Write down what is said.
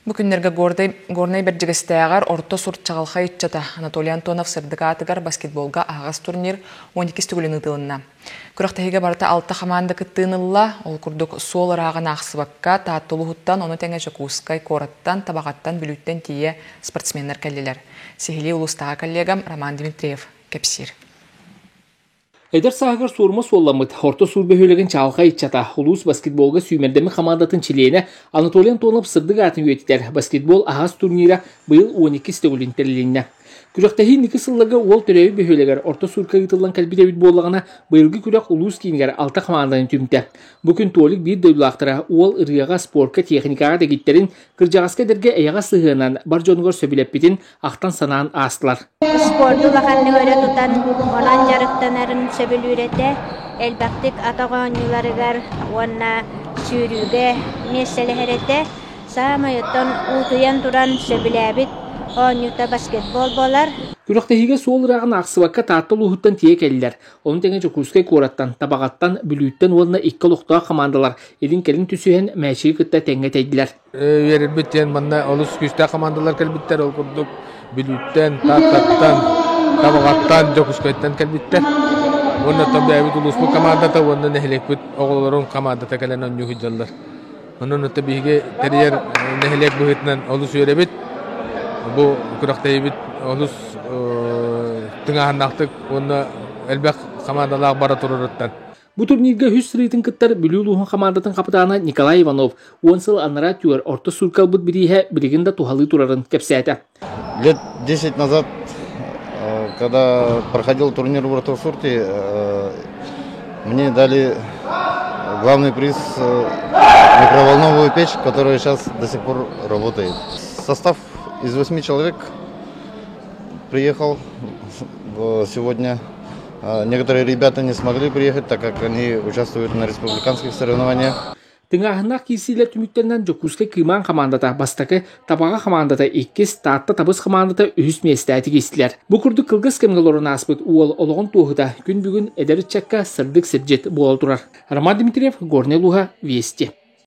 Бу күннэргэ Горнай Бэрдьигэстээҕэр орто сурт чаҕылхай ыччата Анатолий Антонов сырдык аатыгар баскетболга аһаҕас турнир 12 төгүлүн ыытылынна. Күрэхтэһиигэ барыта алта хамаанда кыттыыны ылла. Ол курдук суол ырааҕын аахсыбакка Таатта улууһуттан, ону тэҥэ Дьокуускай куораттан, Табаҕаттан, Бүлүүттэн тиийэ спортсменнар кэллилэр. Сиһилии улуустааҕы коллегам Роман Дмитриев кэпсиир. Эдэр сааһыгар суорума суолламмыт Орто Суур бөһүөлэгин чаҕылхай ыччата, улуус баскетболга сүүмэрдэммит хамаандатын чилиэнэ Анатолий Антонов сырдык аатын үйэтитэр баскетбол аһаҕас турнира быйыл 12 төгүлүн тэрилиннэ. Күрэхтэһии инники сылларга уол төрөөбүт бөһүөлэгэр Орто Суурка ыытыллан кэлбит эбит буоллаҕына, быйылгы күрэх улуус киинигэр алта хамаанданы түмтэ. Бу күн Толик биир дойдулаахтара уол ырыаҕа, спорка, техникаҕа дэгиттэрин, кырдьаҕаска эдэргэ эйэҕэс сыһыанан бар дьонугар сөбүлэппитин ахтан-санаан аастылар. Спорду улаханнык өрө тутан, онон дьарыктанарын сөбүлүүр этэ. Элбэхтик атах оонньууларыгар уонна сүүрүүгэ миэстэлэһэр этэ. Саамай оттон уутуйан туран сөбүлээбит оонньуута баскетбол буолар. Күрэхтэһиигэ суол ырааҕын аахсыбакка Таатта улууһуттан тиийэ кэллилэр. Ону тэҥэ Дьокуускай куораттан, Табаҕаттан, Бүлүүттэн уонна икки олохтоох хамаандалар илин-кэлин түсүһэн мээчиги кытта тэҥҥэ тэйдилэр. Үөрэрбит диэн манна олус күүстээх хамаандалар кэлбиттэр. Ол курдук Бүлүүттэн, Тааттаттан, Табаҕаттан, Дьокуускайтан кэлбиттэр. Уонна оттон бэйэбит улууспут командата уонна нэһилиэкпит оҕолорун командата кэлэн оонньуу сылдьаллар. Онон оттон биһиги тэрийэр нэһилиэк быһыытынан олус үөрэбит. Бу күрэхтэһиибит олус тыҥааһыннаахтык уонна элбэх хамаандалаах бара турарыттан. Бу турнирга үһүс сырыытын кыттар Бүлүү улууһун хамаандатын хапытаана Николай Иванов уон сыл анараа өттүгэр орто суурка ылбыт бирииһэ билигин да туһалыы турарын кэпсээтэ. Лет 10 назад, когда проходил турнир в Ротор-Сурте, мне дали главный приз микроволновую печь, которая сейчас до сих пор работает. Состав из восьми человек приехал сегодня. Некоторые ребята не смогли приехать, так как они участвуют на республиканских соревнованиях. Тыҥааһыннаах киирсиилэр түмүктэринэн Дьокуускай Кыымаан хамаандата бастакы, Табаҕа хамаандата иккис, Таатта Табыс хамаандата үһүс миэстэ тигистилэр. Бу курдук кылгас кэмҥэ олорон ааспыт уол олоҕун туоһута күн бүгүн эдэр ыччакка сырдык сирдьит буола турар. Роман Дмитриев, Горнай улууһа, Вести.